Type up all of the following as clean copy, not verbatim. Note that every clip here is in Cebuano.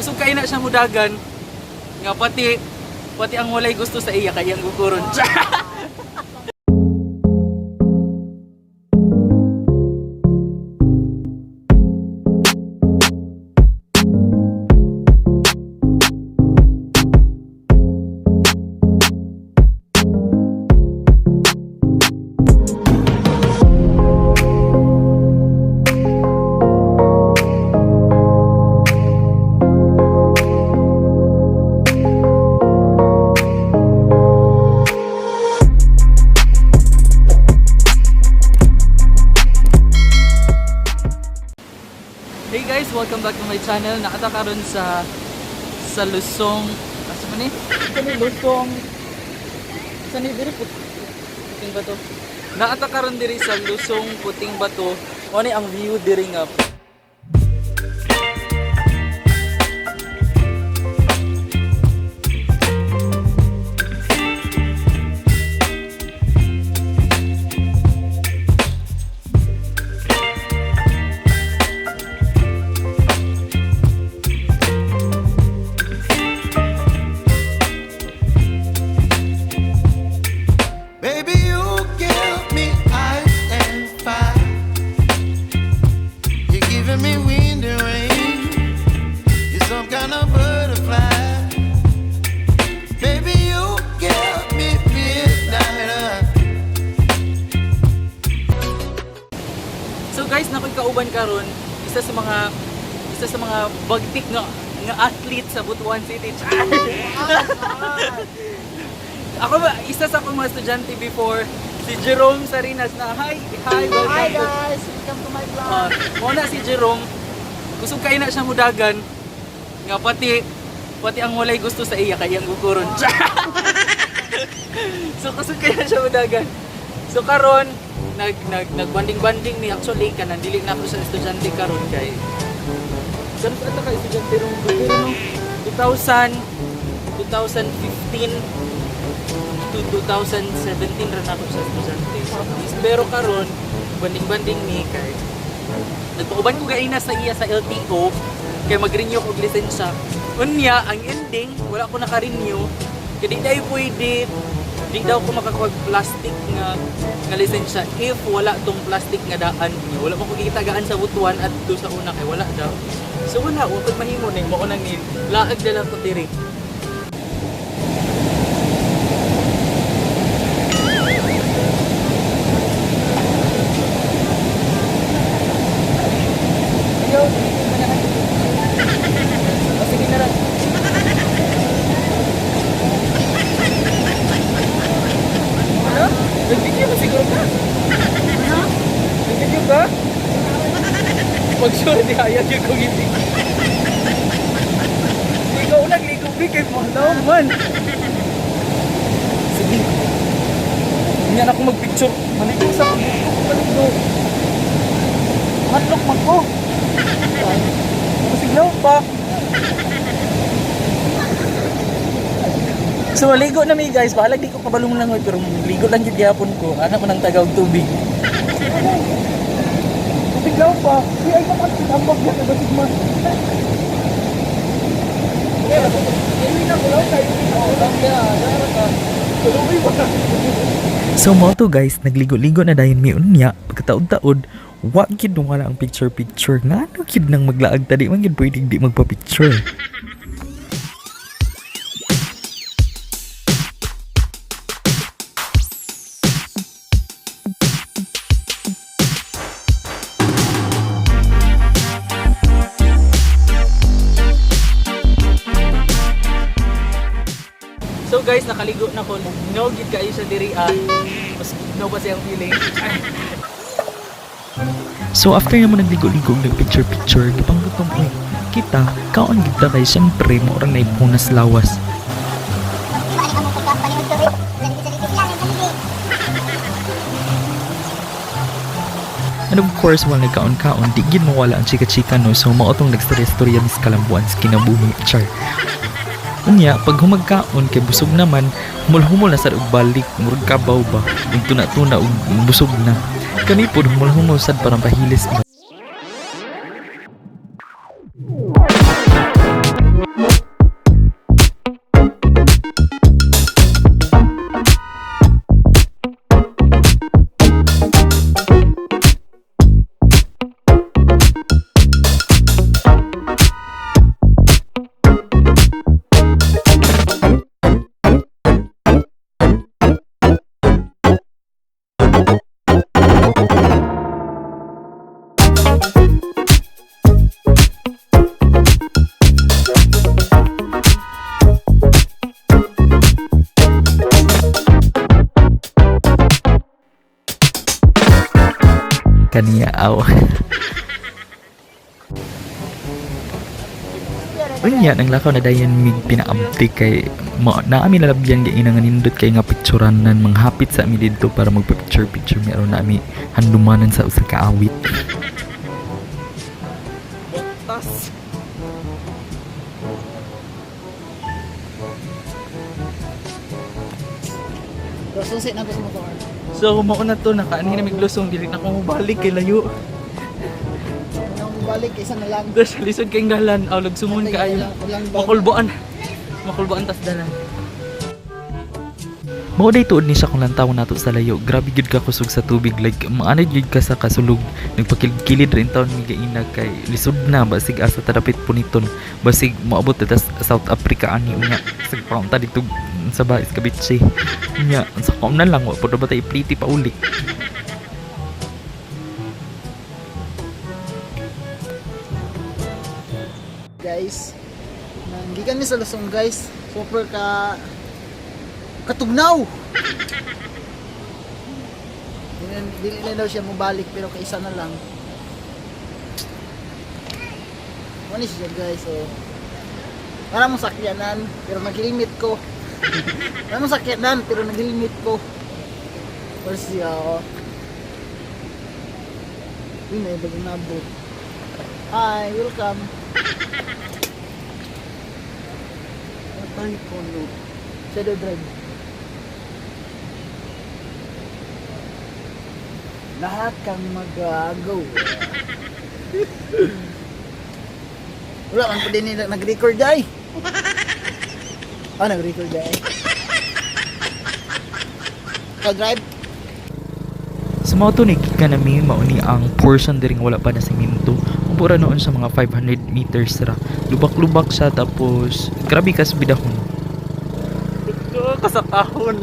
Kusog kay na siya mudagan nga pati pati ang walay gusto sa iya kay iyang gukuron. Hey guys, welcome back to my channel. Naata karon sa Lusong, asa man ni? Asa ni Lusong? Sa ni diri Puting Bato. Naata karon diri sa Lusong Puting Bato. Mo ni ang view diri nga. Baby, you give me ice and fire. You're giving me wind and rain. You're some kind of butterfly. Baby, you give me midnight. So guys, nakoy kauban karon isa sa mga bagtik nga nga athlete sa Butuan City. Char! Ako ba isa sa akong mga estudyante before, si Jerome Sarinas na hi, hi, welcome Hi to guys! Welcome to my vlog! Mo na si Jerome. Kusog kay na siya mudagan nga pati pati ang walay gusto sa iya kay iyang gukuron. So kusog kay na siya mudagan. So karon nag nag nagbanding-banding ni, actually kanang dili na ako sa estudyante karon kay karon sa ata ka estudyante rong pero no 2000 2015 to 2017 ra na ako sa estudyante. Pero karon banding-banding ni kay nagpauban ko gaina sa iya sa LTO kay mag-renew ko og lisensya. Unya, ang ending, wala ko naka-renew. Kay di daw pwede, di daw ko makakuha og plastic nga nga lisensya if wala tong plastic nga daan niya. Wala mo ko gitagaan sa Butuan at do sa una kay wala daw. So wala, wa pud mahimo ning mao nang ni laag na lang ko diri. Yo, o, sige na lang. Ano? Nag-video ba siguro ka? Ano? Nag-video ka? Pag sure, di hayag yung kong hindi. Ikaw nagligo, kay mo man. Sige. Hindi na ako mag-picture. Maligo sa maligo. Matlok man ko. Masiglaw pa. So maligo na mi guys, bahalag di ko kabalong langoy pero ligo lang jud gyapon ko. Ana man ang tagaw tubig. Masiglaw pa. Di ay makakambag ya kabasig man. So mo to guys, nagligo-ligo na dayon mi unya, pagkataod-taod, wa gid wala ang picture-picture. Ngano gid nang maglaag ta, di man gid pwedeng di magpa-picture. So guys, nakaligo na ko. No gid kayo sa diri ah. Mas no pa siyang feeling. So after naman nagligo-ligo ug nagpicture-picture, gipanggutom oy. Kita, kaon gid ta kay syempre mo ra nay punas lawas. And of course, while nagkaon-kaon, di gid mawala ang chika-chika no, so mao tong nagstorya-storya mis kalambuan sa kinabuhi, char. Unya, pag humagkaon kay busog naman, humul-humul na sad og balik, murag kabaw ba, ug tuna-tuna og busog na. Kami pod humul-humul sad parang pahilis ba. Kaniya aw. Unya nang lakaw na dayon mig pinaabti kay mo na ami lalabyan kay ina nga nindot kay nga picturanan, manghapit sa ami didto para magpa-picture picture mi aron na ami handumanan sa usa ka awit. Botas. Susi na ko sa motor. So mao na to, nakaanhi na miglusong, dili na ko mobalik kay layo. Nang balik isa na lang. Das lisod kay dalan, aw lagsumon kaayo. Makulboan. Makulboan tas dalan. Mao day tuod ni siya kung lantaw nato sa layo. Grabe gyud ka kusog sa tubig, like maanad gyud ka sa kasulog. Nagpakilid-kilid rin taon mi gaina kay lisod na, basig asa ta dapit puniton. Basig moabot ta tas South Africa ani, unya sig paunta dito sa ba Escabeche. Unya sa kaon na lang, wa pud ba ta ipliti pa uli. Guys, nanggikan mi sa Lusong, guys. Super ka katugnaw. Dili na daw siya mobalik pero kaysa na lang. Wala siya, guys. So, para mo sakyanan pero naglimit ko. Para mo sakyanan pero naglimit ko. Wala siya ako. Uy, may bagong nabot. Hi, welcome. Patay ko no. Shadow drive. Lahat kang magagawa. Wala man pa din nila nag-record ay. Ah, nag-record ay. Ikaw drive? Sa mga to gikan nami, mao ni ang portion diri nga wala pa na semento. Mura noon sa mga 500 meters ra. Lubak-lubak siya, tapos grabe kas bidahon. Ito kasakahon.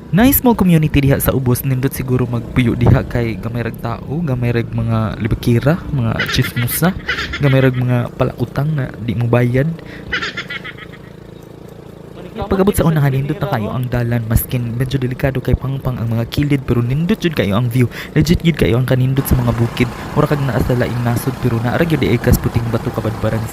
Nice small community diha sa ubos, nindot siguro magpuyo diha kay gamay rag tao, gamay rag mga libakira, mga chismosa, gamay rag mga palautang na di mo bayad. Pagabot sa unahan, nindot na kayo ang dalan, maskin medyo delikado kay pangpang ang mga kilid, pero nindot jud kayo ang view. Legit jud kayo ang kanindot sa mga bukid. Mura kag naa sa laing nasod pero naa ra gyud diay kas puting bato kabadbaran.